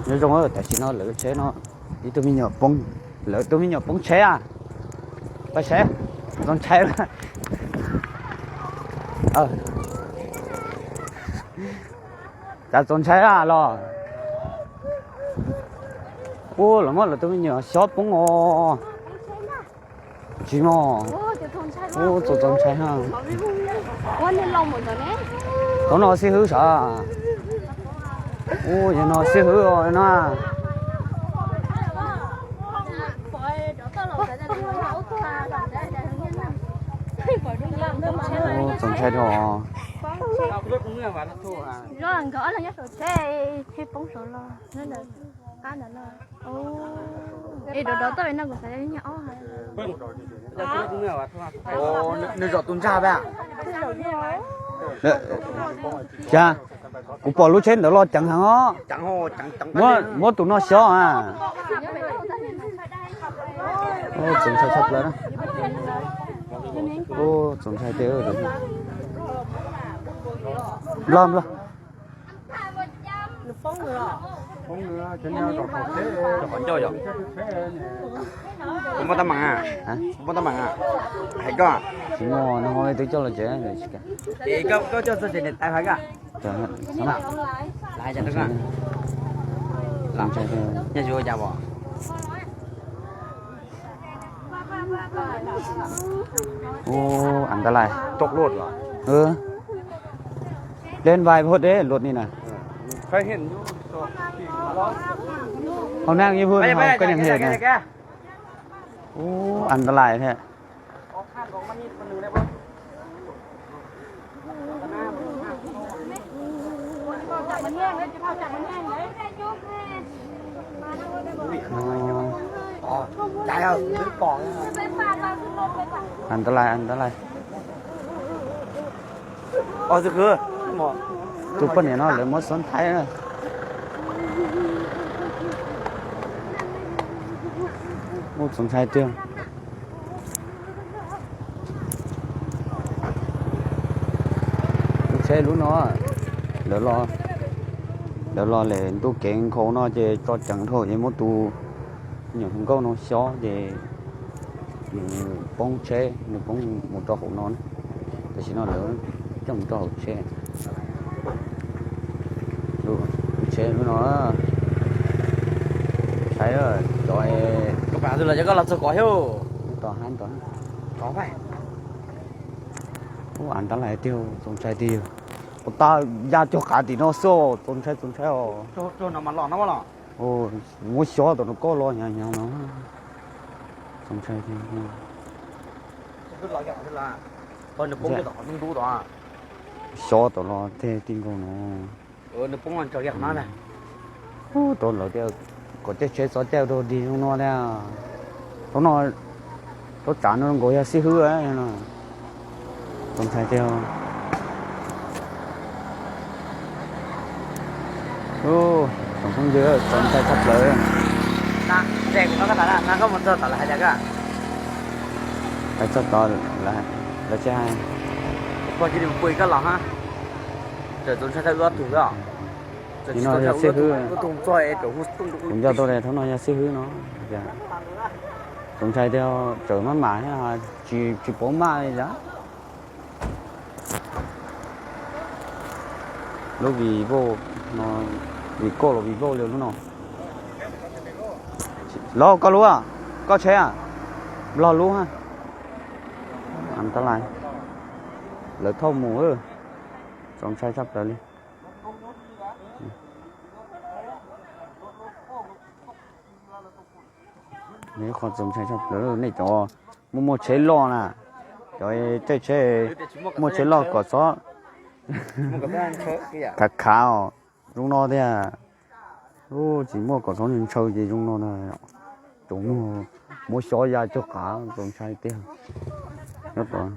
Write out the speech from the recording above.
Nyob zoo, tam sim no lawv tsheb no, ib tug me nyuam poob, lawv tus me nyuam poob tsheb a. Pais seb, txaus ntshai. Cas txaus ntshai a los? Ua los muab lawv tus me nyuam xyob poob os. Tsis mog. Ua txaus txaus ntshai ha. Thaum no xib hwb sav. Ua yog no xib hwb os no. Txaus ntshai dhau. Nws zaum tus ntsag pab. Cas, kuv pom lub tsheb ntawd los ceev heev os. Muab tus no xyob a. Txaus ntshai tshaj plaws na. Txaus ntshai tiag. Nplog nplog. Ua tab meeg, ua tab meeg, hais koj. Tsis muaj, nws ho twb coj los tsev. Koj coj txog tsev niam tais hais koj. Ua, an ta lais. Len vai phot de luat ni na. Hauv naj ib phut hauv koj niam hem na. Ua, an ta lais thiab. An ta lais, an ta lais. Tus poj niam no lawv muab xob thaiv na. Ua txaus ntshai tiag. Lub tsheb lub no, lawv los, lawv los lem ntuj kev nkhaus no ces tso ceev dhau ces muab tus nyuam hluas nkauj no xyob ces nws poob tsheb, nws poob mus rau hauv no. Tam sim no lawv coj mus rau hauv tsheb. Lub tsheb lub no, saib cov, koj los txog kov thiab. Tos hab tos. Ua, an ta lais tiag, txaus ntshai tiag. Ua tab ya cuag qav tim no xwb, txaus ntshai txaus ntshai os. Muab xyob tom no koj los hnyav hnyav no. Txaus ntshai tiag. Xyob tom los tej ti nkaus no. Ub, tau lawv tias kom tej tsheb txhob caij rau dig zoo no thiab. Thaum no, tau tsav no nkaus yog xib hwb no. Txaus ntshai tiag. Tsoom phooj ywg, txaus ntshai tshaj plaws. Hais txog tod lawv tsis hais. Txaus ntshai tshaj ub tug. Nim no yog xib hwb, kuv nco tau tias thaum no yog xib hwb no. Txaus ntshai tiag, txawm maj mam thiab, tsis paub maj li lawm. Lub Vivo no, Vivo los Vivo li lub no. Los koj lub, koj tsheb, Nplog lub. Tab lais, lawv thauj mus, txaus ntshai tshaj plaws li. Qhov txaus ntshai tshaj plaws nej cov muaj muaj tsheb loj na, cov caij tsheb muaj tsheb loj kom txhob khav khav os, zoo no tiag. Tsis muaj kom txhob ntshaw ces zoo no na. Tsoom muag muab xyov ya cuag qav, txaus ntshai tiag. Nyob tod